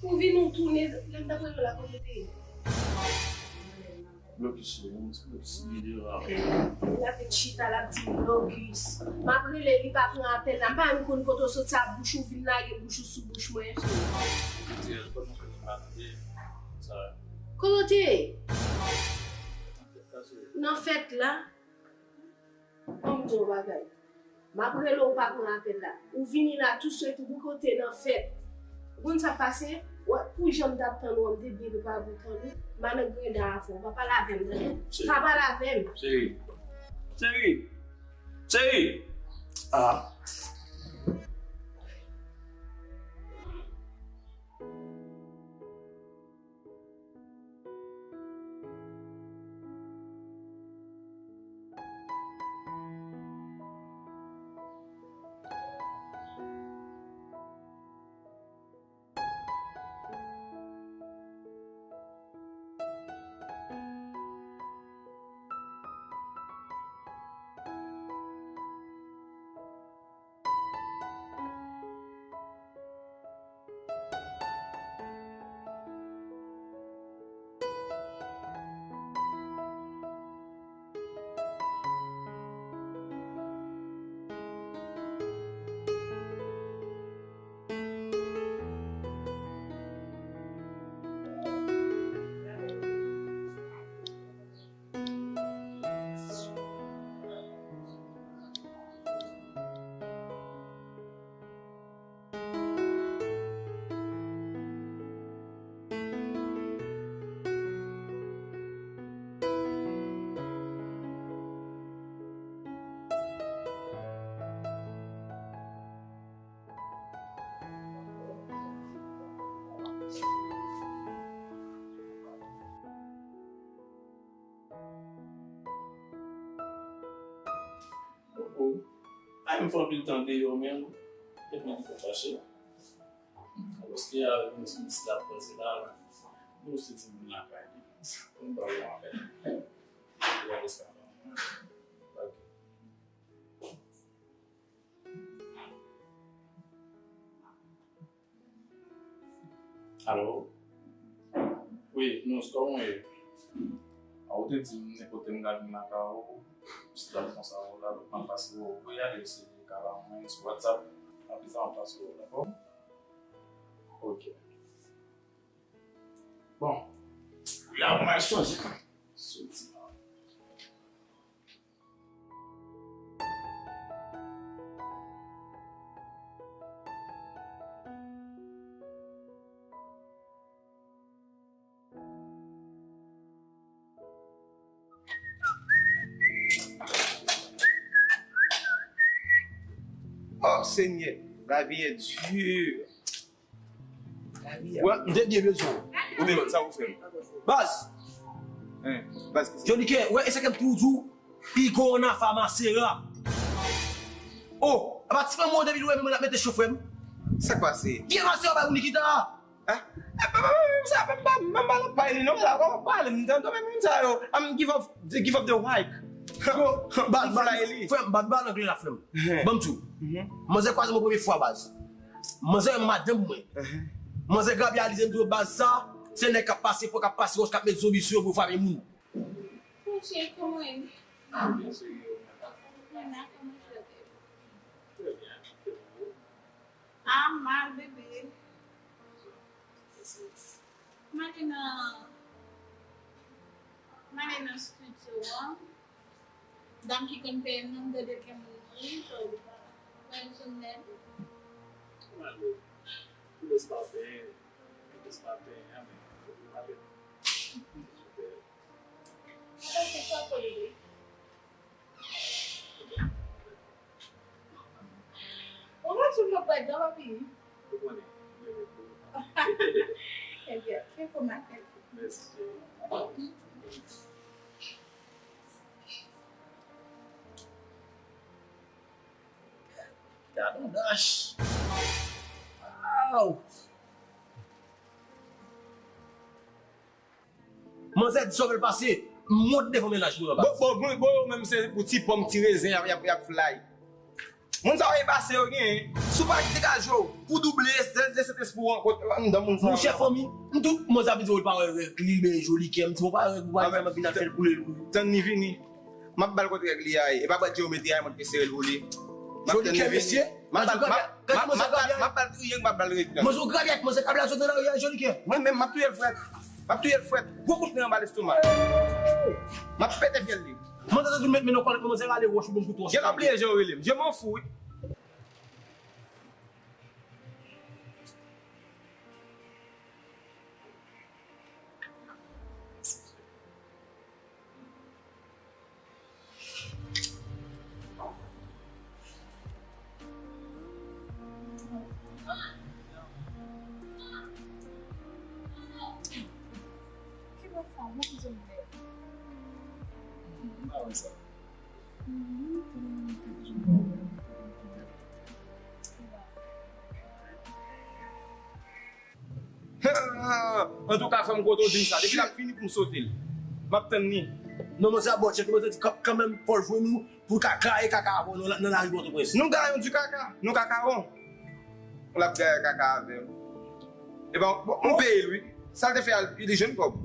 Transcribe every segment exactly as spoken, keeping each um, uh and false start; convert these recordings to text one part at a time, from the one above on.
Ou vin ou tounen, lè m t ap rele w la, kote w te ye? Blokis, cheri, yon ti blokis li devan. L ap vin chita, l ap di m blokis. M ap rele, li pa pran apèl la. M pa menm konn kote w soti ak bouch ou, vin lage bouch ou sou bouch mwen. Kote w te ye? Nan fèt la. Ban m di w yon bagay. M ap rele w, ou pa pran apèl la. Ou vini la touswit, ou bouke w te nan fèt. Ou konn sa k pase? Wè, pou jan m t ap tann ou an, m te byen prepare pou tann ou. M a nan grenda avè w. Pa pale avè m, tande? Pa pale avè m. Cheri. Cheri. Cheri. Ah. Oh, oh. Ay, m fè anpil tan deyò menm. Epi li pa fache. Paske avèk nou sou dis la pase la, nou se timoun lakay li. Nou pa yon apèl. Li a deska pa mwen. Alo? Wi, Nous, kòman w ye? A, ou te di m nenpòt lè m ka vin lakay ou, si l ap konsa ou la, donk m ap pase wè w. Ou voye ale, se ka ba mwen sou WhatsApp, apre sa m ap pase wè w, dakò? Ok. Bon, la pou m al chanje. Soti la. Oh, Senyè, lavi est dure. Wè, m te byen bezwen w. Ou te sa ou fè m. Baz! Hein, baz, ki sa? Johnny K, wè, e sa ke m toujou di w, pigo an afa masera. Oh, apa ti fanm ou depi lwen menm l ap mete cho frè m. Sa k pase? Vye masera bay ou Nikita. Hein? Eh, pa, pa, pa, pa, sa, pa, pa, pa, pa, pa, pa, li non, la, pa, pa, li, m tande, men, sa yo, I'm give up, give up the white. Yo, baz, baz, frè m, baz, baz, angle la, frè m. Ban m di w. Manzè kwaze mwen premye fwa, baz. Manzè wè madanm mwen. Manzè grabyalize m di w baz sa, se nèg k ap pase pon, k ap pase wòch, k ap met zonbi sou yo pou yo frape moun. Poutye, kòman e? Mwen la, kòman je te? Trè byen. Ah, mal, bebe. M ale nan, m ale nan estidyo an. Dam ki konn peye m nan, m tande ke moun mouri, so, mwen jwenn lèd. Mwen ale. Pou lès pa penyen, pou lès pa penyen, men, mwen ale. Sipè. Mwen panse sa pou li. Ou wè sou mwen pèdi, papi. Ou konnen, mwen renmen pou ou. Ebyen, se pou m ak tèt. Mèsi, cheri. Gad on dach. Waw. Manzè di sa w fè l pase, m wont devan mennaj mwen anba. Bon, bon, bon, bon, yo menm se pou ti pòm, ti rezen, y ap, y ap, y ap fly. Moun sa yo e pase yo genyen. Si w pa degaje w pou double, se, se Sentespri w ankò anndan moun sa yo. Monchè, fanmi, m tout, mwen sa vin di w, l pa wè règ li, l benyen joli kè. M di, bon, pa wè règ ou pa vin al fè l pou li. Tann li vini. M ap ba l kòt règ li a, e pa bwat je yo mete a, mwen te sere l pou li. M ap tann li vini. M ap ba l, m ap, m ap, m ap ba l, m ap ba l triye, m ap ba l règ la. Mwen sou gravyè, mwen se kab la sot nan lari a, joli kè. Mwen menm, m ap touye l frèt. M ap touye l frèt. Gwo kout men anba lestoma. M ap pete fyèl li. Mwen sa toujou met men nan kòlèt mwen, se rale wòch ou menm pou twòch. Gen lè w bliye jan w rele m. Je m'en fous, wi. Ki lòt fwa, mwen ki jwenn lè. M pa wè sa. Antouka, fè m kote w di m sa. Depi l ap fini pou m sote l. M ap tann li. Non, mwen sa bò tchèk, mwen santi kanmenm fò l jwenn ou pou l ka gaye kaka avè w nan, nan lari Pòtoprens. Nou gaye yon di kaka. Nou kakawon. L ap gaye kaka avè m. Epa, bon, m peye l, wi. Sa l te fè a, li jwenn kòb.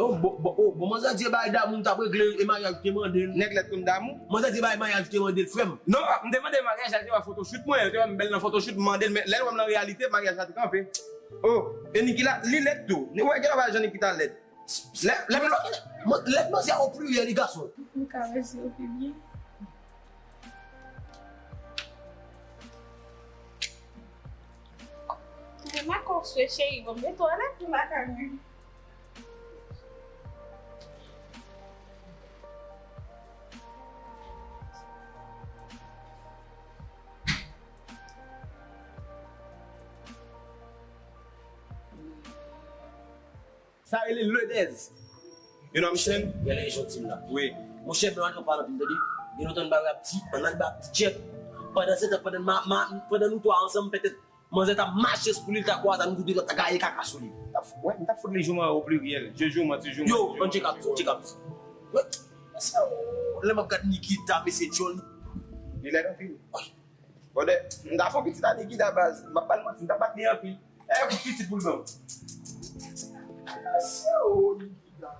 Oh, bon, bon, oh, bon, manzè di e bagay damou m t ap regle e maryaj ou te mande l. Nèg lèd konn damou. Manzè di e bagay maryaj ou te mande l, frè m. Non, m te mande maryaj la, li te wè photoshoot mwen, li te wè m bèl nan photoshoot, m mande l, men lè l wè m nan reyalite, maryaj la te kanpe. Oh, e Niki la, li lèd tou. Ni wè, gen lè w pa jan Niki ta lèd. Lè, lè m lè, lè manzè o pliryèl, li gason. M karese yo pi byen. Mwen makòk swe cheri, bon, men twalèt pou lakay mwen. Sa rele ledèz. You know what I'm saying? Genlè e jan w di m la. Wi. Monchè, nou al nan pale anpil, tande. Gen lontan n pa wè ap di, ann al ba ap di tchèk. Pandan se tan, pandan ma, ma, pandan nou twa ansanm, petèt, manzè t ap mache sou li, l ta kwaze nou tou de, l ta gaye kaka sou li. M t ap, wè, m t ap fout li jouman o pliryèl. Je joue, tu joues, yo, ann tcheke ap di, tcheke ap di. Wè, mesye, lè m ap gad Nikita, mesye John. Li lèd anpil. Bòdè, m ta fè yon pitit a Nikita baz. M p ap ba l manti, m ta bat li anpil. E yon kout pitit pou l ban m. Mesye, o, Nikita.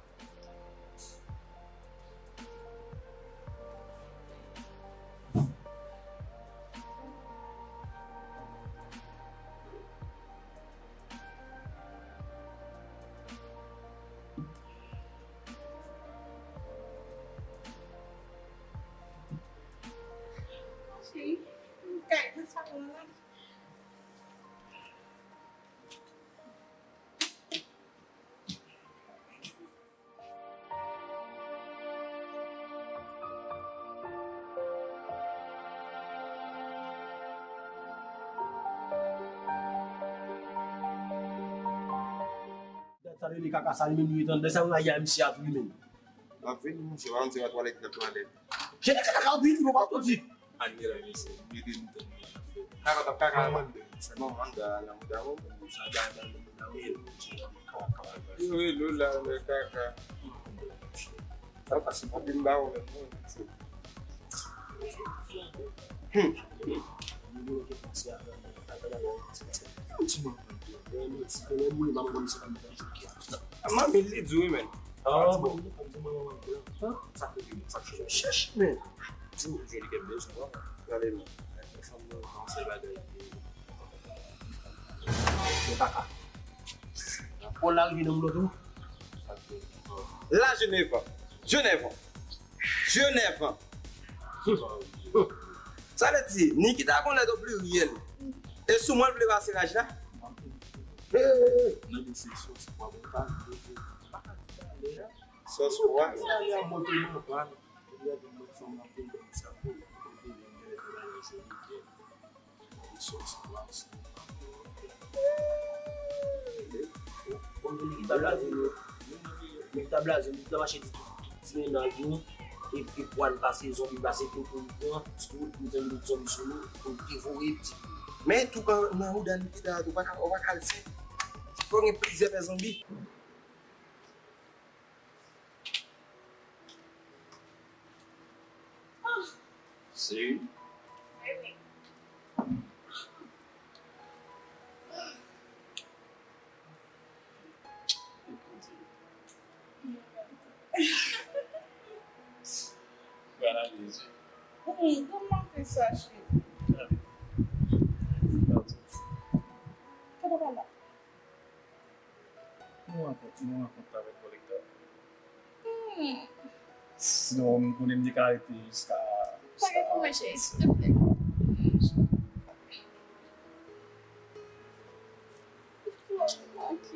Cheri, m kay nan salon nan. Dat sa rele kaka sa li menm li ret anndan sa yon aya misye a tou li menm. M ap vini monchè, pa konn se pa twalèt ki nan twalèt. Cheri, se kaka anpil, li poko soti. Ann gen la mesye, mete nou tèt nou nan afè. Kaka t ap kaka la. Manman de, se manman de la mouda mwen. Sa da da mouda mwen. Yo rele w la lè kaka. Sa pase pa vin ba ou menm non. Hmm. Yon ti manman de, yon ti manman de, manman de se pa mwen ki a. Manmi li di wi men. Ah bon. Sa fè ki sa chèch men. Ou jwenn kèm de sa. Gade men. Fanm nan panse bagay. Yo kaka. Pòl la rive nan moun tou. Lajenèvan. Jenèvan. Jenèvan. Sa vle di, Nikita gon lèt o pliryèl. E sou mwen l vle pase raj la? Nan de se sòs pwa mwen pa vle. Sòs pwa. Sòs pwa. Bon, Nikita blaze nou. Nikita blaze nou. Nikita mache di tout, tout ti mennaj nou. Epi pwa n pase, zonbi pase, tou pou nou pran. Sou wout nou jwenn tout zonbi sou nou. Pou devore ti. Men tou kan nan mouda Nikita tou, pa ka, ou pa ka al se. Fò gen plizyè pè zonbi. Seri? Wi, wi. Banalize. Hmm, kòman te sa, cheri? Gade. Gade. Kòman pa la? Nou rankont, nou rankont avèk kolektè. Hmm. Sinon, m konnen m te ka rete jiska, pa gen pwoblèm, cheri, silteplè. Ok.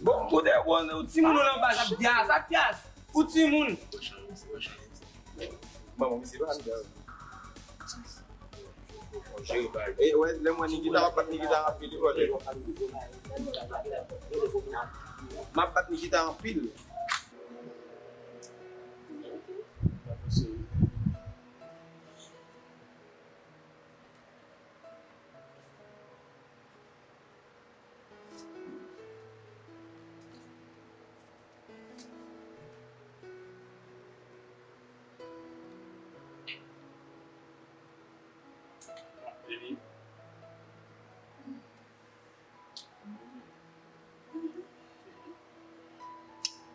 Bon, kote bon, ou timoun ou nan baz ap dyas, ap dyas. Ou timoun. Bon, bon, misye pa andan. E, wè, lè mwen Nikita, m ap bat Nikita anpil, li vòlè. M ap bat Nikita anpil.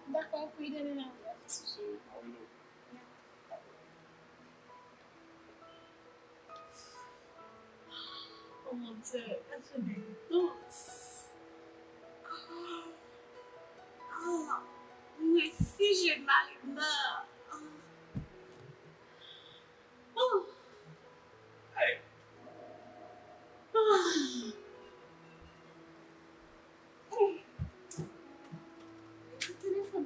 Dakò, wi, demen nan. Oh mon Dieu, elle est douce. Ah, ah, mwen si je mari nan. Ah. Oh. Hey. Ah. Telefòn.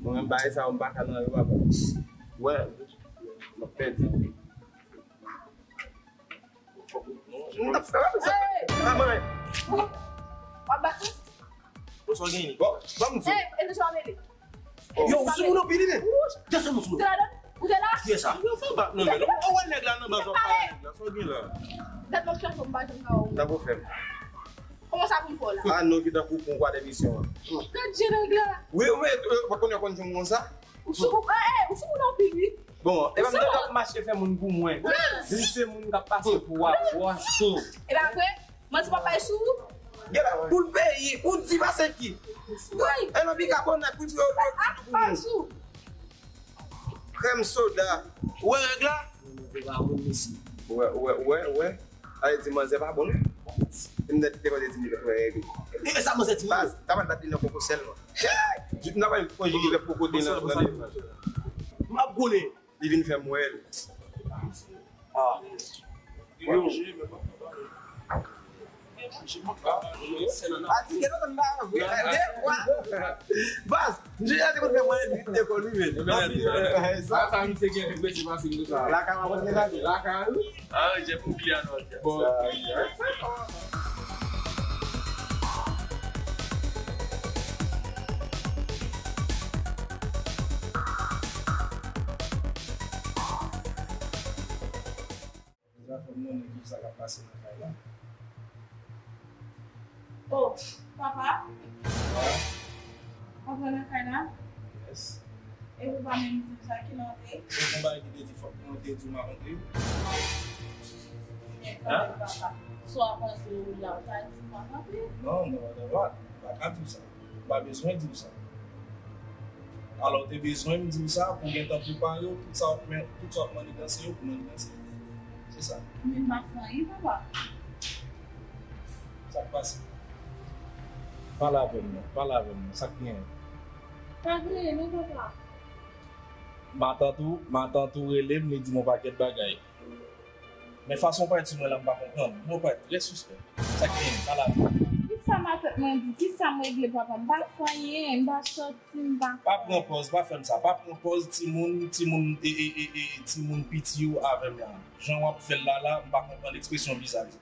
Mwen menm bagay sa yo m pa ka nan yo papa. Wè, m ap pèdi. M t ap fè sa. Hey! Ah, mwen. W ap bat mwen? Bon, sa w genyen? Bon, ban m di w. Hey, e nou sa w ap rele? Yo, ou sou moun anpil, wi, men. Ou te ladan? Ou te la? Kiyès sa? Yo, fè bat non, men. Ou wè nèg la nan baz, ou pa wè nèg la. Sa w gen la? Dat m ap chache w, m pa janm ka wè w. N ap fè m. Kòman sa pou m fè w la? Ah, non, ki tankou pou kwa de misyon an. Gad je nèg la. Wi, wi, ou pa konnen konn jwenn konsa? Ou sou, eh, eh, ou sou moun anpil, wi. Bon, e pa m t ap mache fè moun pou mwen. Li se moun k ap pase pou w, pou w. E pa vre? Manti papa e sou ou? Gen la pou l peyi, ou di pase ki? Wi. E nan bikabonat pou di yo. Ap pa sou. Krèm soda. Ou wè règ la? Ou wè, ou wè, ou wè, ou wè. Ale di manzè pa bon, non? M te te konn di li wè règ. E sa manzè di? Baz, ta pral bat li nan koko sèlman. M ta pral konjige kòk koko te nan, nan. M ap goumen. Li vin fè m wè l. Ah. Yo. Ati gen lontan m pa wè vre. Baz, m jere te konn fè mwen vin de kò li men. Sa, sa, misye gen vin pèse pase m konsa. Lakay mwen konn gen sa. Lakay, wi. Ah, wi, jè pou kliyan nou. Bon. Deja fò m konnen ki sa k ap pase nan kay la. Oh, papa. Papa nan kay la? Yes. E ou pa menm di m sa ki lè w te? Ou konn bagay ki te di fòk mwen te di w m ap antre? Men kanmenm, papa. Si w ap antre ou la, ou ta di m m ap antre? Non, non, non, non, ou pa ka di w sa. M pa bezwen di w sa. Alò, w te bezwen m di w sa pou w gentan prepare w, tout sa w ap men-, tout sa w ap maniganse yo pou maniganse. Se sa. Men m pa fè anyen, papa. Sa k pase? Pale avè m non, pale avè m non, sa k genyen? Pa griyen non, papa. Matant ou, matant ou rele m, li di m yon pakèt bagay. Men fason w pral di mwen la, m pa konprann. Non, w pral trè sispè. Sa k genyen? Pale avè m. Kisa matant mwen di? Kisa m regle, papa? M pa fè anyen, m pa sòti, m pa fè anyen. Pa pran pòz, pa fè m sa. Pa pran pòz timoun, timoun, e, e, e, e, timoun piti yo avè m la. Jan w ap fè l la, la, m pa konprann ekspresyon vizaj ou.